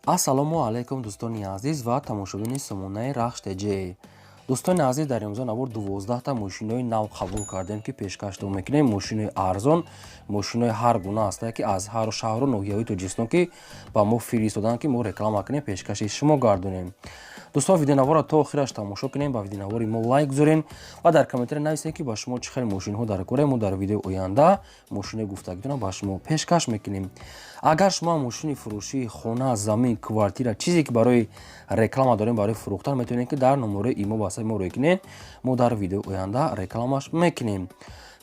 Ассалому алайкум, дӯстони азиз ва тамошобини сомонаи Рахш ТЖ. Дӯстони азиз, дар имрӯза навор 12та мошинои нав қабул кардем, ки пешкаштон мекунем. Мошинои арзон, мошинои ҳар гуна ҳастае, ки аз ҳар шаҳру ноҳияҳои Тоҷикистон ки ба мо фиристоданд, ки мо реклама кунем, пешкаши шумо гардонем. Дӯстон, видеонаворро то охираш тамошо кунем, ба видеонавори мо лайк гузорем ва дар комментария нависем, ки ба шумо чӣ хел мошинҳо дар кора. Мо дар видеои оянда мошинои гуфтагитонро ба шумо пешкаш мекунем. Агар шумо мошини фурӯшии хона, замин, квартира, чизе ки барои реклама дорем, барои фурӯхтан, метавонед, ки дар номерои имо васаи мо рӯй кунед. Мо дар видеои оянда рекламаш мекунем.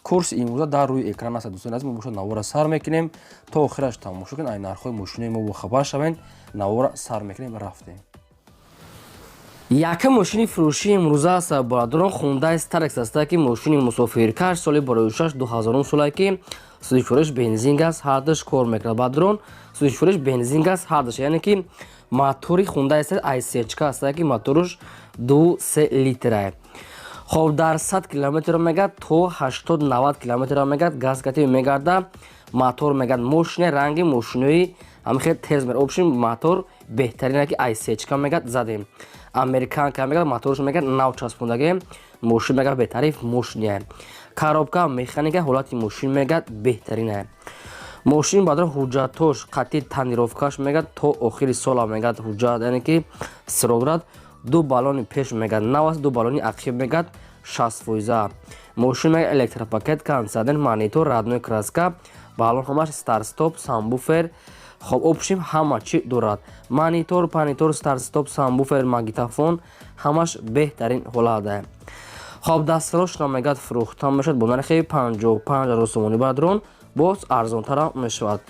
Курси имрӯза дар рӯи экран аст. Дӯстони азиз, мо бошад навора сар мекунем, то охираш тамошо кунед, ай нархҳои мошинои мо бохабар шавед. Навора сар мекунем, рафтем. Якум мошини фурӯшии имрӯза аст, бародарон, Хундай Старекс аста, ки мошини мусофиркаш, соли барои 2000 солае, ки сӯзишвориш бензин, газ ҳардаш кор мекунад. Бародарон, сӯзишвориш бензин, газ ҳардаш, яъне ки мотори Хундай айсечка аста, ки моторуш 2-3 литрае. Хоб, дар 100 километр мегад то 80-90 километр мегад газ кати мегарда. Мотор мегад мошине, ранги мошинои ҳамихел тез мер. Общем, мотор беҳтарина, ки айсечка мегад задем, американка мегад, моторш мегад нав часпондаге. Мошин мегад бетариф мошине, коробка механика, ҳолати мошин мегад беҳтарина. Мошин баъдро ҳуҷҷатош қатъи тонировкаш мегад то охири сола мегад ҳуҷҷат, яъне ки срок дорад. Ду баллони пеш мегад нав аст, ду баллони ақиб мегад 60%. Мошин мегад электропакет, кондиционер, монитор, родной краска, баллон ҳамаш, старт-стоп, сабвуфер. Хоб, общем, ҳама чӣ дорад: монитор, панитор, старт-стоп, сабвуфер, магнитофон, ҳамаш беҳтарин ҳолат. Хоб, дастфурӯшро мегад фурӯхта мешавад бо нархи 55 000 сомонӣ. Бародарон, боз арзонтарам мешавад.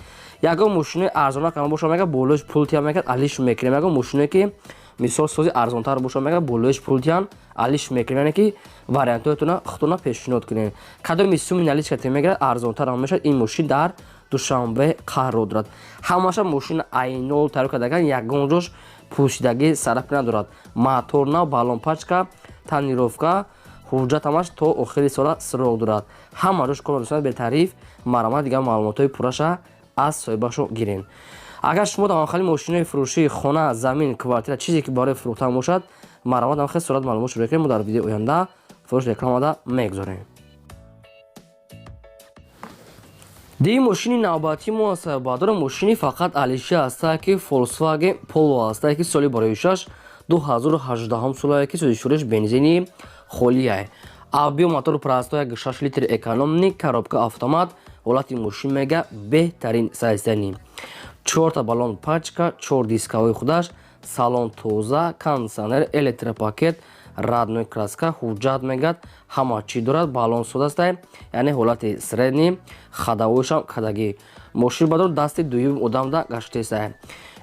Ягон мошинои арзона кама боша, мегад болоиш пул тиям, мегад алиш мекунем. Ягон мошиное ки мисол сози арзонтар боша, мегад болоиш пул тиям, алиш мекунем. Яъне ки вариантҳоятона худтона пешниҳод кунем, кадоми суми налич кати мегирад, арзонтарам мешавад. Ин мошин дар Душанбе қарор дорад. Ҳамаша мошин айнол тайёр кардаган, ягон ҷош пӯшидагӣ сараф надорад. Мотор нав, баллон пачка, тонировка, ҳуҷҷат ҳамаш то охири сола срок дорад, ҳама ҷош кор дӯстон, бетариф. Марҳамат, дигар маълумотҳои пурраша аз соҳибашо гирен. Агар шумо дар хали мошинои фурӯшии хона, замин, квартира, чизе ки барои фурӯхтан бошад, марҳамат, ҳам хел сурат маълумот шурӯъ кунем, мо дар видеои оянда фурӯш рекламада мегузорем. Дии мошини навбатии мо аст, баъдора, мошини фақат алиши аста, ки Volkswagen Polo аста, ки соли барои 6 2018 солае, ки сӯзишвориш бензини холия, объём мотор простой, 6 литр, экономный, коробка автомат. Ҳолати мошин мега беҳтарин состояние, чорта баллон пачка, чор дисковои худаш, салон тоза, кондиционер, электропакет, родной краска, ҳуҷҷат мегад ҳама чӣ дорад. Баллон содастай, яъне ҳолати средний, ходовойшам кадагӣ. Мошин бадор дасти дуюм одамда гаштесай.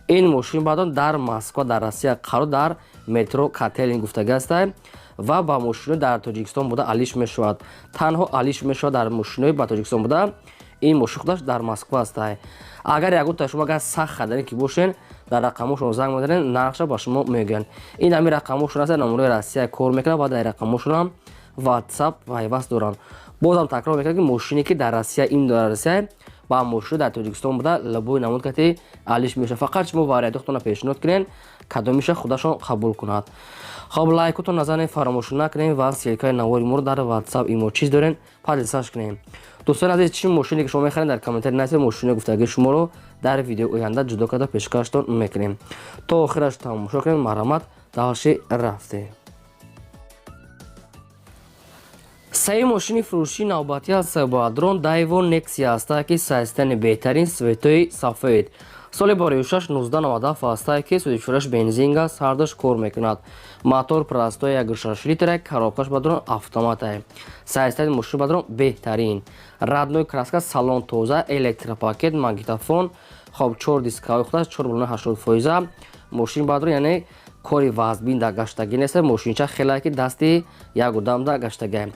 Ин мошин бадон дар Москва, дар Россия қарор, дар метро Котельный гуфтагӣ астай ва ба мошинои дар Тоҷикистон буда алиш мешавад. Танҳо алиш мешавад дар мошинои ба Тоҷикистон буда. Ин мошин худаш дар Москва астай. Агар ягонта шумо агар сахт хадаре ки бошен, дар рақамошон занг мезанед, нархша ба шумо мегӯянд. Ин ҳамин рақамошон аст, номерои Россия кор мекунад ва дар рақамошонам WhatsApp пайваст доранд. Бозам такрор мекунад, ки мошине ки дар Россия, ин дар Россия ба мошино дар Тоҷикистон буда лабои намуд кати алиш мешавад. Фақат шумо вариантҳоятонро пешниҳод кунед, кадомиша худашон қабул кунад. Хоб, лайкотон назанед, фаромӯш накунед ва ссылкаи навори моро дар WhatsApp, имо чиз дорен, поделиться кунед. Дӯстони азиз, чӣ мошине ки шумо мехаред, дар комментарий нависед. Мошинои гуфтагии шуморо дар видеои оянда ҷудо карда пешкаштон мекунем. То охираш тамошо кунед. Марҳамат, дальше рафтем. Саи мошини фурӯшии навбатӣ аст, бародарон, Daewoo Nexia аста, ки состояние беҳтарин, цветои сафед, соли бори 6 1997 аста, ки сӯзишвораш бензин, газ ҳардаш кор мекунад. Мотор простой, 1,6 литра, коробкаш, бародарон, автомата. Состояние мошин, бародарон, беҳтарин, родной краска, салон тоза, электропакет, магнитофон. Хоб, чор дисковои худаш, чор баллони 80%. Мошин, бародарон, яъне кори вазбин дар гаштагӣ нест. Мошинча хеле ки дасти як одамда гаштагӣ.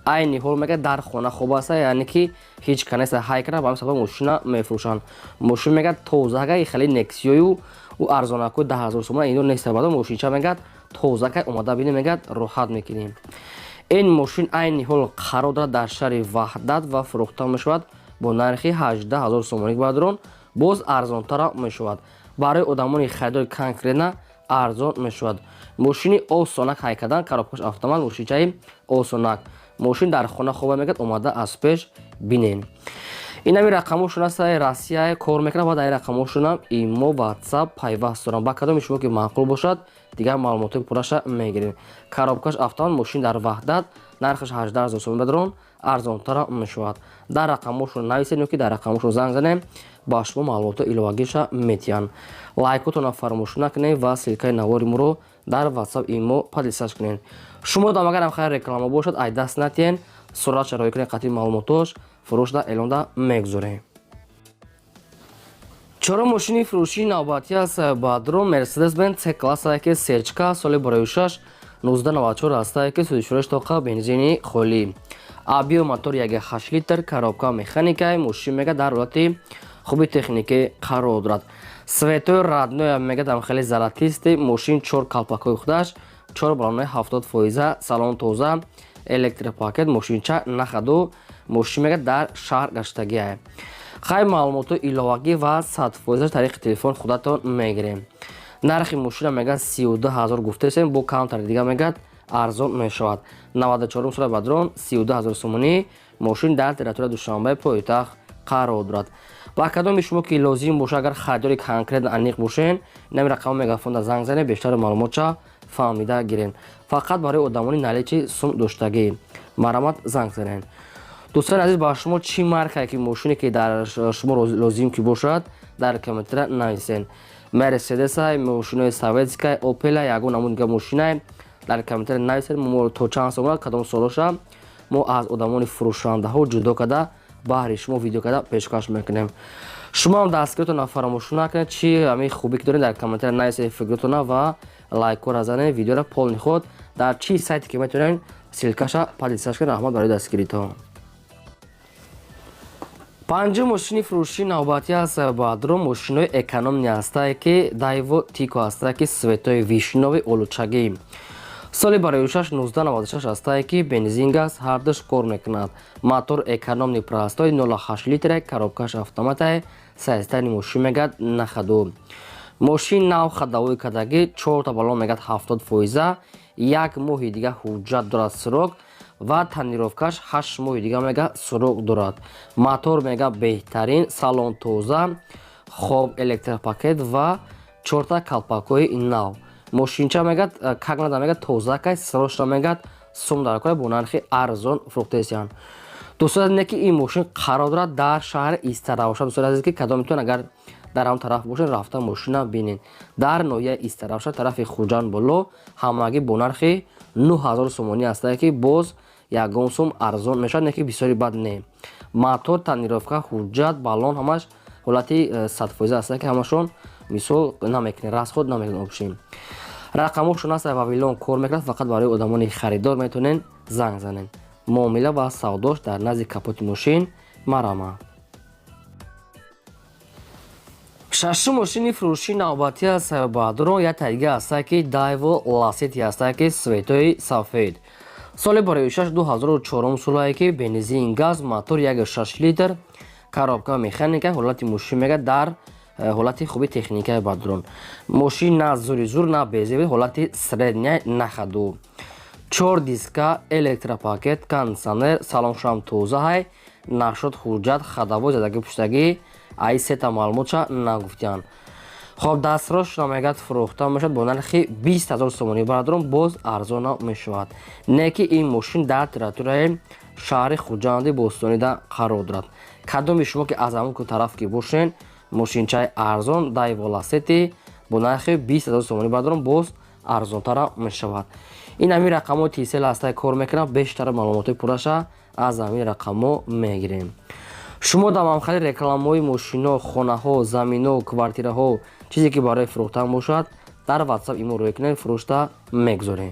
Айни ҳол мега дар хона хоб аста, яъне ки ҳеҷ ка неста ҳай кара, ба ҳамин сабаб мошина мефурӯшанд. Мошин мегад тозага, хеле Нексиёю ӯ арзонаку 10 000 сомона ино неста. Баъдо мошинча мегад тозака, омада бинем, мегад роҳат мекунем. Ин мошин айни ҳол қарор дорад дар шаҳри Ваҳдат ва фурӯхта мешавад бо нархи 18 000 сомонӣ. Бародарон, боз арзонтара мешавад. Барои одамони харидори конкретно арзон мешавад. Мошини осонак ҳай кардан, коробкаш автомат, мошинчаи осонак. Мошин дар хона хоба мегад, омада аз пеш бинен. Инами рақамошон аст, Россия кор мекунад ва дар рақамошонам имо, WhatsApp пайваст дорам. Ба кадоми шумо ки маъқул бошад, дигар маълумотҳои пурраша мегирем. Коробкаш автомат, мошин дар Ваҳдат, нархаш 18 000 сомон, бадрон арзонтара мешавад. Дар рақамошон нависед ё ки дар рақамошон занг занем, ба шумо маълумотҳо иловагиша метиҳанд. Лайкотонро фаромӯш накунед ва ссылкаи навори моро дар WhatsApp, имо поделиться кунед. Шумо дам агарам хайр реклама бошад, ай даст натиҳен, суратша роӣ кунед қатъи маълумотош, фурӯшда эълонда мегузорем. Чорум мошини фурӯшии навбатӣ аст, бадрон, Мерседес-Бенз С класса ки сечка, соли 2006, 1994 ҳастае ки сӯзишвориш тоқа бензини холӣ. Объём мотор 1,8 литр, коробка механикай, мошин мега дар ҳолати хуби техникӣ қарор дорад. Цветои родной мега там хеле золотистый, мошин чор калпакҳои худаш, чор баллонои 70%, салон тоза, электропакет, мошинча нахаду, мошин мега дар шаҳр гаштагиае. Хай, маълумотҳои иловагӣ ва 100% тариқи телефон худатон мегирем. Нархи мошина мегӯяд 32 000 гуфтесем, бо камтари дига мегӯяд арзон мешавад. 94 сола, бадрон, 32 000 сомонӣ. Мошин дар территорияи Душанбе, пойтахт қарор дорад. Ба кадоми шумо ки лозим бошад, агар харидори конкретно аниқ бошен, инами рақами мегафонда занг занед, бештари маълумотша фаҳмида гирен. Фақат барои одамони наличный сум доштагӣ марҳамат занг занед. Дӯстони азиз, ба шумо чӣ маркае ки мошине ки дар шумо лозим ки бошад, дар комментария нависен. Мерседесай, мошинои советскай, Опела, ягон намуд дига мошинай дар комментария нависед. Мо то чанд сомона, кадом солоша, мо аз одамони фурӯшандаҳо ҷудо карда баҳри шумо видео карда пешкаш мекунем. Шумо ҳам дастгиритона фаромӯш накунед. Чӣ ҳамин хубӣ ки доред, дар комментария нависед фикротона ва лайкҳоро занед. Видеоро полный худ дар чӣ сайте ки метавонед, ссылкаша поделиться кунед. Раҳмат барои дастгиритон. Панҷум мошини фурӯшии навбатӣ аст, баъдро, мошинои экономный ҳастае ки Дайво Тико ҳастае ки цветои вишнёвый, олучагӣ, соли барои 1996 ҳастае ки бензин, газ ҳардуш кор мекунад. Мотор экономный, простой, 0,8 литре, коробкаш автоматае. Состояние мошин мегӯяд нахаду. Мошин нав ходовой кардагӣ, чорта баллон мегӯяд 70%, як моҳи дига ҳуҷҷат дорад срок ва тонировкаш 8 моҳи дига мега срок дорад. Мотор мега беҳтарин, салон тоза, хоб, электропакет ва чорта калпакҳои нав. Мошинча мегӯяд как надо, мегӯяд тоза кай, срочно мегӯяд сум дар кора, бо нархи арзон фурӯхтесиянд. Дӯстон, азиз, ки ин мошин қарор дорад дар шаҳри Истаравшан. Дӯстони азиз, ки кадомитон агар дар ҳам тараф бошед, рафта мошина бинед. Дар ноҳияи Истаравшан, тарафи Хуҷанд боло, ҳамагӣ бо нархи 9000 сомонӣ ҳастае ки боз ягон сум арзон мешавад, не ки бисёри бад не. Мотор, тонировка, ҳуҷҷат, баллон ҳамаш ҳолати 100% ҳастае ки ҳамашон мисол намекунед, расход намекунед. Общем, рақамошон аст, Вавилон кор мекунад. Фақат барои одамони харидор метавонед занг занед. Муомила ва савдош дар назди капоти мошин, марҳамат. Шашум мошини фурӯшии навбатӣ аст, баъдро, як тайга ҳастае ки Дайво Ласети ҳастае ки цветои сафед, соли барои 2004 солае ки бензин, газ, мотор 1,6 литр, коробка механика. Ҳолати мошин мега дар ҳолати хуби техникаи. Бадрон, мошин на зури зур, на безеби, ҳолати средняй, нахаду. Чор диска, электропакет, кондиционер, салоншам тоза ҳай. Нашуд ҳуҷҷат, ходовой задаги пуштагӣ, ай сета маълумотша нагуфтиянд. Хоб, дастрошна мегӯяд фурӯхта мешавад бо нархи 20 000 сомонӣ. Бародарон, боз арзона мешавад. Не ки ин мошин дар территорияи шаҳри Хуҷанди бостонида қарор дорад. Кадоми шумо ки аз ҳамон тараф ки бошен, мошинчаи арзон Дайво Ласети бо нархи 20 000 сомонӣ, бародарон, боз арзонтара мешавад. Ин ҳамин рақамҳои Тисел ҳастаи кор мекунад. Бештар маълумотҳои пурраша аз ҳамин рақамҳо мегирем. Шумо дар мамхали рекламаҳои мошино, хонаҳо, замино, квартираҳо, чизе ки барои фурӯхтан бошад, дар Ватсап имо рӯй кунед, фурӯшта мегузорем.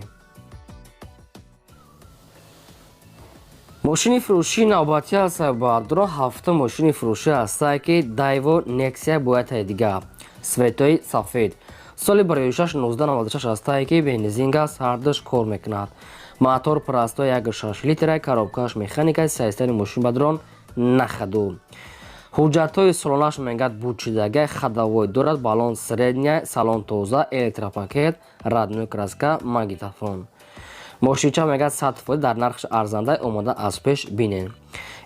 Мошини фурӯшии навбатӣ аст, баъдро, ҳафта мошини фурӯшӣ ҳастае ки Дайво Нексия бояд дига цветои сафед, соли барои 1996 ҳастае ки бензин, газ ҳардуш кор мекунад. Мотор простой, 1,6 литра, коробкаш механика. Состояние мошин, бадрон, нахаду. Ҳуҷҷатҳои солонаш мегӯяд бучидагай, ходовой дорад, баллон средняя, салон тоза, электропакет, родной краска, магнитофон. Мошинча мегӯяд 100% дар нархш арзанда, омода аз пеш бинен.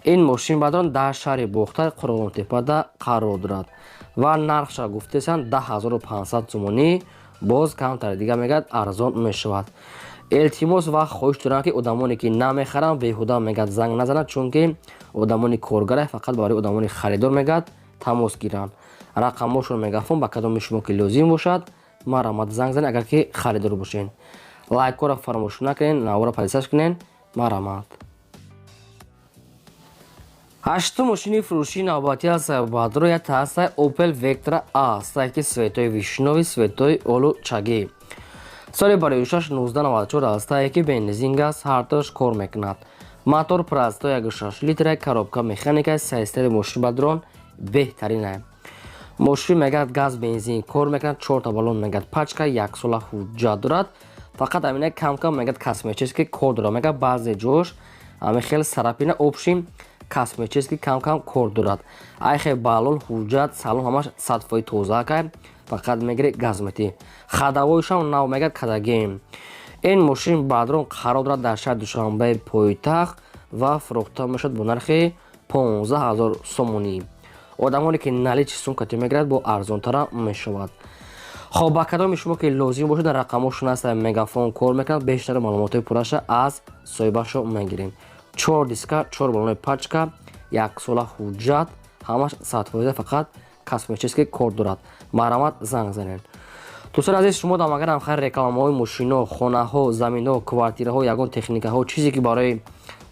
Ин мошин бадрон дар шаҳри Бохтар, Қурғонтепада қарор дорад ва нархша гуфтесанд 10 500 сомонӣ, боз камтар дига мегӯяд арзон мешавад. Илтимос ва хоҳиш дорам, ки одамоне ки намехаранд, беҳуда мегӯяд занг назананд, чунки одамони коргара, фақат барои одамони харидор мегӯяд тамос гиранд. Рақамҳошон мегафон, ба кадоми шумо ки лозим бошад, марҳамат, занг занед, агар ки харидор бошед. Лайкҳоро фаромӯш накунед, навора подписаться кунед, марҳамат. Ҳаштум мошини фурӯшии навбатӣ аст, баъдро як ҳаста Opel Vectra A аст, ки цветои вишнёвый, цветои олучагӣ, соли барои 1994 ҳастае, ки бензин, газ ҳардуш кор мекунад. Мотор простой, 1,6 литра, коробка механика. Состояния мошин бадрон беҳтарина. Мошин мегӯяд газ, бензин кор мекунад, чорта баллон мегӯяд пачка, яксола ҳуҷҷат дорад. Фақат амина кам-кам мегӯяд косметический кор дорад, мегӯяд баъзе ҷош ами хел царапина, общем, косметический кам-кам кор дорад. Айхе баллон, ҳуҷҷат, салон ҳамаш 100% тоза кай, фақат мегири газ метӣ. Ходовойшам нав мегӯяд кадагем. Ин мошин баъдрон қарор дорад дар шаҳри Душанбеи пойтахт ва фурӯхта мешавад бо нархи 15 ҳазор сомонӣ. Одамоне ки наличный сумкати мегирад, бо арзонтара мешавад. Хоб, ба кадоми шумо ки лозим бошад, дар рақамҳошон аст, мегафон кор мекунад, бештари маълумотҳои пурраша аз соҳибашо мегирем. Чор диска, чор баллони пачка, яксола ҳуҷҷат, ҳамаш 100%, фақат косметический кор дорад. Марҳамат, занг занед. Дӯстони азиз, шумо дам агарам хайр рекламаҳои мошино, хонаҳо, заминҳо, квартираҳо, ягон техникаҳо, чизе ки барои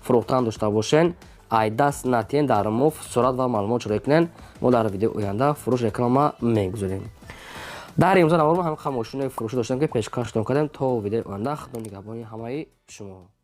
фурӯхтан дошта бошен, ай даст натиҳен, дар мо сурат ва маълумот широя кунен, мо дар видеои оянда фурӯш реклама мегузорем. Дар имрӯза навор мо ҳамин мошинои фурӯшӣ доштем, ки пешкаштон кардем. То видеои оянда, худо нигаҳбони ҳамаи шумо.